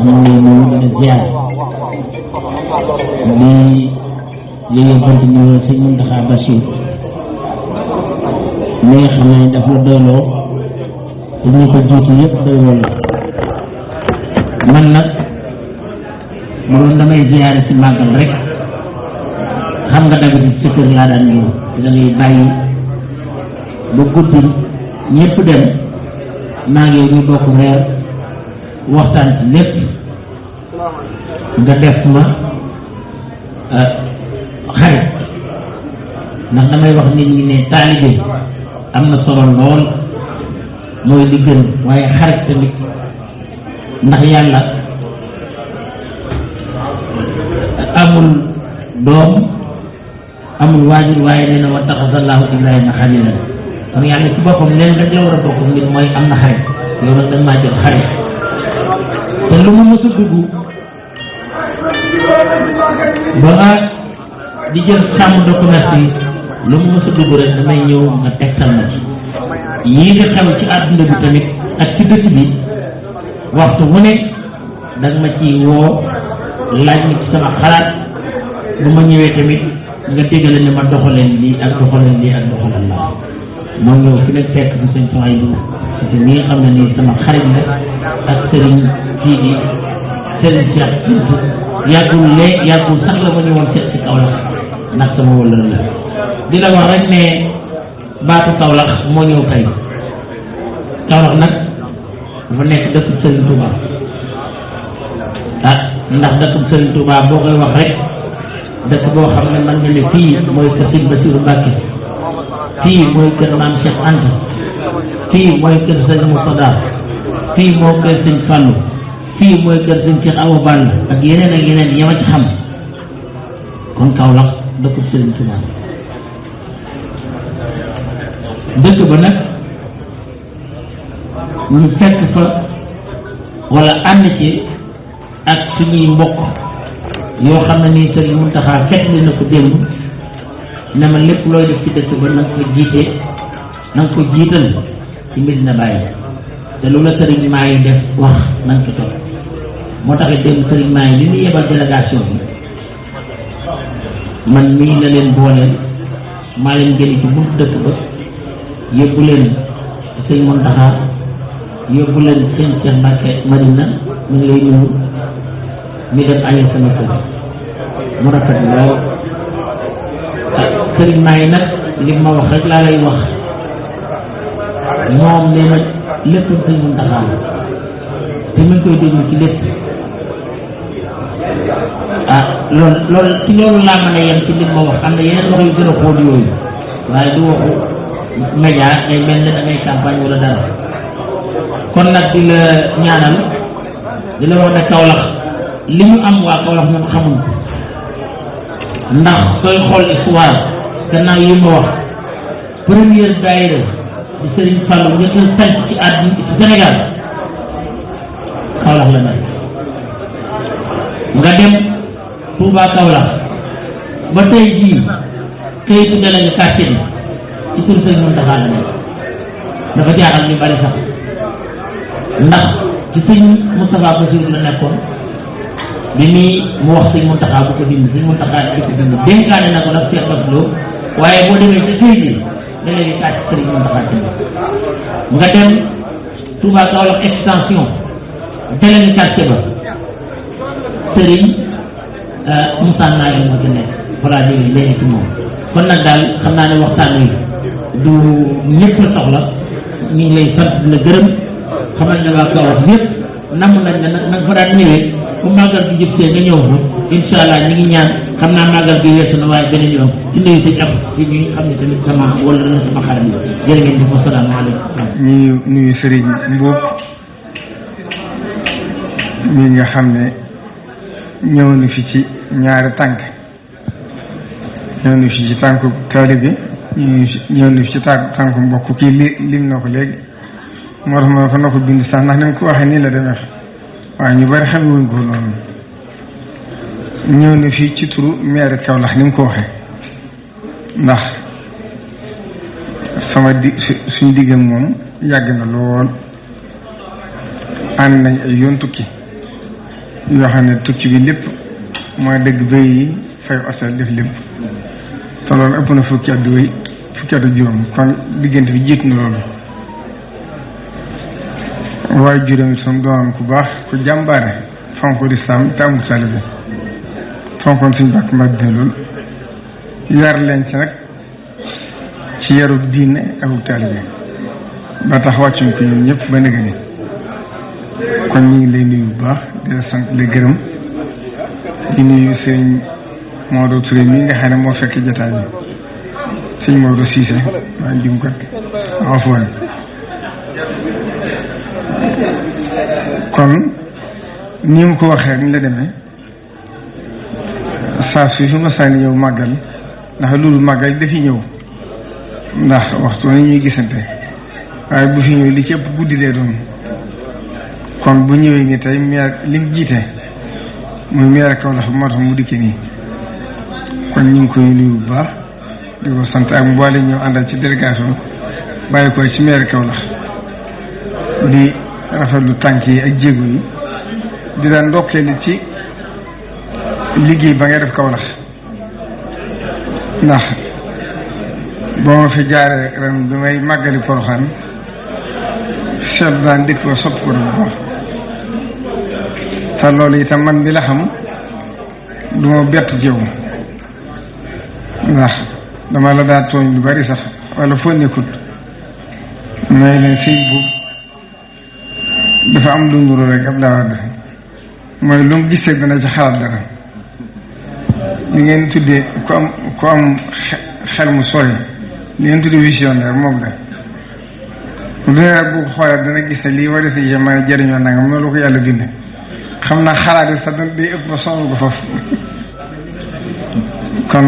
ñu ngi lay nuyu di la ziar di yéen bant ñu sëñ Mountakha Bachir mi nga xam ne daf la doyloo te ñu ko jiitu yëpp doyloo la man nag bu doon damay ziare si màggal rek xam nga dagg di sa kër laa daan ñëw da ngay bàyyi ba guddi ñëpp dem maa ngi ñu bokk reer waxtaan ci lépp nga def ma xarit ndax damay wax nit ñi ne taalibe am na solo lool mooy li gën waaye xarit tamit ndax yàlla amul doom amul waajur waaye nee na wa taxasallahu Ibrahima xalila kon yàlla ci boppam leen rek la war a bokk ngir mooy am na xarit yow nag dañ maa jël xarit te lu ma mës a dugg ba nga di jël chambre de commerce yi lu ma mës a dugg rek damay ñëw nga tegtal ma ci yii nga xew ci àdduna bi tamit ak ci dëkk bi waxtu wu ne danga ma ci woo laaj ma ci sama xalaat bu ma ñëwee tamit nga déggale ne ma doxaleen lii ak doxaleen lii ak doxaleen laa moo ñëw fi la fekk bi sëñ Souhaïbou parce que ñi nga xam ne nii sama xarit la ak sëriñ kii di sëriñ Cheikh yàggul sax la ma ñëwoon seet ci Kaolack ndax sama wëllël la di la wax rek ne baatu Kaolack moo ñëw tey Kaolack nag dafa nekk dëkk Sëriñ Touba ndax dëkk Sëriñ Touba boo koy wax rek dëkk boo xam ne man nga ne fii mooy kër Sëriñ Bassirou Mbacké fii mooy kër Maam Cheikh Anta fii mooy kër Sëriñ Moutada fii moo kër Sëriñ Fallou fii mooy kër Sëriñ Cheikh Awa Balla ak yeneen yama ci xam kon Kaolack dëkk Sëriñ Touba dëkk ba nag ñu fekk fa wala ànd ci ak suñuy mbokk yoo xam ne nii Sëriñ Mountakha fekk na ko démb ne ma lépp looy def ci dëkk ba na nga ko jiite na nga ko jiital ci Medina Baye te lu la sëriñ maa yi def wax na nga ko topp moo taxit démb sëriñ maa yi li ñu yebal délégation bi man mii la leen booleel maa leen génn ci buntu dëkk ba yóbbu leen sëñ Mountakha yóbbu leen sëñ Cheikh Mbacké Madina mu ngi lay nuyu ñu dem aye sama kër mu rafet lool sëriñ maa yi nag li ma wax rek laa lay wax moom nee na lépp sëñ Mountakha te mu ngi koy déglu ci lépp loolu ci loolu laa mën a yem ci li ma wax am na yeneen wax yu gën a xóot yooyu waaye du waxu média ngay mel ne da ngay campagne wala dara kon nag di la ñaanal di la wax ne Kaolack li ñu am waa Kaolack ñun xamuñ ko ndax sooy xool histoire gannaaw yi ma wax première daayira di Serigne Fallou njëkk a sanc ci àdduna ci Sénégal Kaolack la nekk nga dem Touba Kaolack ba tey jii kayitu délégué quartier bi ci tur Sëriñ Mountakha la nekk dafa jaaxal ñu bari sax ndax ci sëñ Moustapha Bassirou la nekkoon bi nii mu wax sëñ Mountakha bu ko dindi sëñ Mountakha di ko dindi dénkaane na ko nag Cheikh Bassirou waaye boo demee ci këyit yi délégué quartier Sëriñ Mountakha tamit nga dem Touba Kaolack extension délégué quartier ba Sëriñ Moussa Naye moo ci nekk voilà jógee léegi ci moom kon nag daal xam naa ne waxtaan wi du ñëpp la soxla ñu ngi lay sant di la gërëm xamal ne waa Kaolack ñëpp namm nañ ne nag fa daan ñëwee bu màggal bi jëf see nga ñëw fa incha allah ñu ngi ñaan xam naa màggal bi weesu na waaye beneen yoon ci nuyu sëñ ab ci ñi nga xam ne tamit sama wala na sama xarit la jërë ngeen jëf asalaamaaleykum. ñu nuyu Serigne Mboup ñi nga xam ne ñëw na fi ci ñaari tànk ñëw na fi ci tànku taalibe bi ñëw na fi ci tànku mbokk kii lim na ko léegi moo tax ma ko na ko bind sax ndax ni nga ko waxee nii la demee waaye ñu bari xam wuñ ko noonu ñëw na fii ci turu maire Kaolack ni mu ko waxee ndax sama suñ diggam moom yàgg na lool ànd nañ ay yoon tukki yoo xam ne tukki bi lépp mooy dëgg béy yi fay osal def lépp te loolu ëpp na fukki at juróom kon diggante bi jiit na loolu waaye juróom itam doonoon ku baax ku jàmbaare fonk lislaam te amul taalibe fonkoon suñu bàkk mbaa dina loolu yar leen ci nag ci yarub diine akub taalibe ba tax wàccuñ ko ñun ñëpp ba nëgë ni kon ñu ngi lay nuyu bu baax di la sant di la gërëm di nuyu sëñ Maodo Touré mi nga xam ne moo fekk jotaay bi sëñ Maodo Cissé maa ngi jum kat afoon kon ni mu ko waxee rek ni la demee saa su fi ma sànni ñëw màggal ndax loolu màggal dafi ñëw ndax waxtu ni ñuy gisante waaye bu fi ñëw li ci ëpp guddi lee doon kon bu ñëwee ni tey meer lim jiite muy meer Kaolack moo tax mu dikki nii kon ñu ngi koy nuyu bu baax di ko sant ak mboole ñëw àndal ci délégation bàyyi ko ci meer Kaolack di rafetlu tànk yi ak jéego yi di la ndokkeel ci liggéey ba nga def Kaolack ndax boo ma fi jaaree ren bi may màggali Porokhane seet daan dëkk ba sopp ko bu baax te loolu itam man bi la xam du ma bett jëw ndax dama la daa tooñ lu bari sax wala foo nekkut may leen sëñ bu dafa am lu nuru rek ab daawa mooy lu mu gisee dana ci xalaat dara li ngeen tuddee ku am xel mu sori li ngeen tuddee visionnaire moom la lu ne rek bu ko xoolee dana gis ne lii war a si mën a jëriñoo nangam loolu ko yàlla bind xam naa xalaat yi sax day ëpp ba sonal ko foofu kon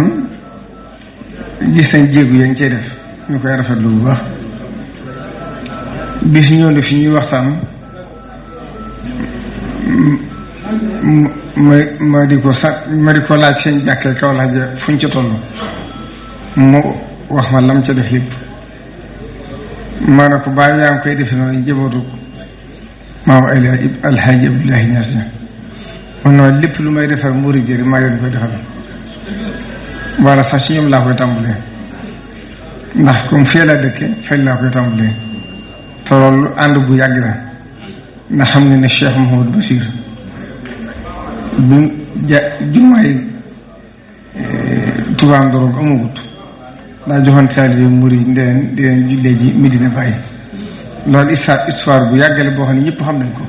gis nañ jéegu yaa ngi cay def ñu koy rafetlu bu baax bis ñëw na fi ñuy waxtaan ma di ko laaj seen jàkkee Kaolack ja fuñ ca toll mu wax ma lam ca def lépp ma ne ko bàyyi yaa ngi koy defe noonu njabootu maam Alhaaji Abdoulaye Niass man noonu lépp lu may defar murid yi maa leen koy defal wala sax si ñoom laa koy tàmbalee ndax comme fee laa dëkke fee laa koy tàmbalee te loolu ànd bu yàgg la ndax xam nga ne Cheikh Mouhamadou Bassir bu jumaay Touba Ndorong amagut daa joxoon taalibe murid di leen jullee ji Medina Baye loolu histoire bu yàggale boo xam ne ñëpp xam nañ ko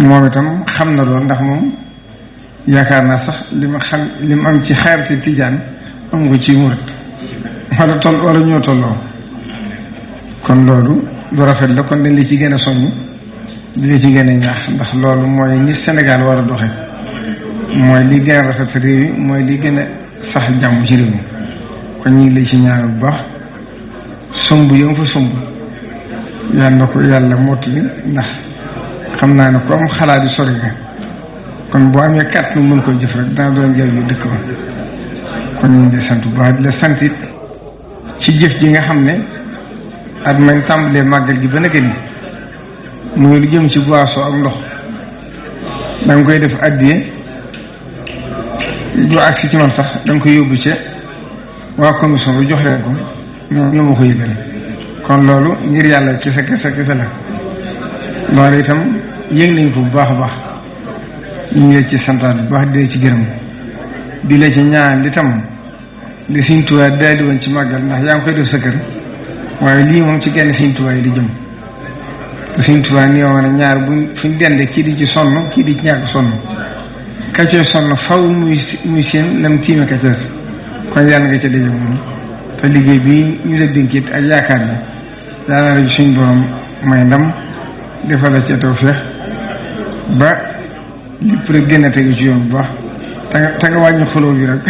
moom itam xam na loolu ndax moom yaakaar naa sax li mu am ci xaarite tijaan am ko ci murid wala ñoo tolloo kon loolu du rafet la kon dañ la ci gën a soññ di la ci gën a ñaax ndax loolu mooy ni Sénégal war a doxe mooy li gën a rafet réew yi mooy li gën a sax jàmm ci réew mi kon ñu ngi lay ci ñaan bu baax somb yo nga fa somb yàlla na ko yàlla mottali ndax xam naa ne ku am xalaat yu sori nga kon boo amee kàtt nu mën koy jëf rek dana doon njëriñu dëkk ba kon ñu ngi lay sant bu baax di la sant it ci jëf ji nga xam ne at mañ tàmbalee màggal gi ba nag ni muy lu jëm ci boisson ak ndox da nga koy def addiye du agsi ci man sax da nga koy yóbbu ca waa commission bi jox leen ko ñoo ma ko yëgal kon loolu ngir yàlla kese la loolu itam yëg nañ ko bu baax a baax ñu ngi la ci santaat bu baax di la ci gërëm di la ci ñaan li tam li Sëñ Tuubaa daal di woon ci màggal ndax yaa ngi koy def sa kër waaye lii moom ci genn Sëñ Tuubaa yi di jëm te Sëñ Tuubaa nii woon ne ñaar fuñ dende kii di ci sonn kii di ci ñàkk sonn ka cee sonn faw muy seen lam tiime ka ca kon yàlla nga ca daje moom te liggéey bi ñu la dénkit ak yaakaar bi daana la suñ borom may ndam defal la ca tawfeex ba lépp rek gën a tegu ci yoon bu baax te nga wàññi xuloo bi rek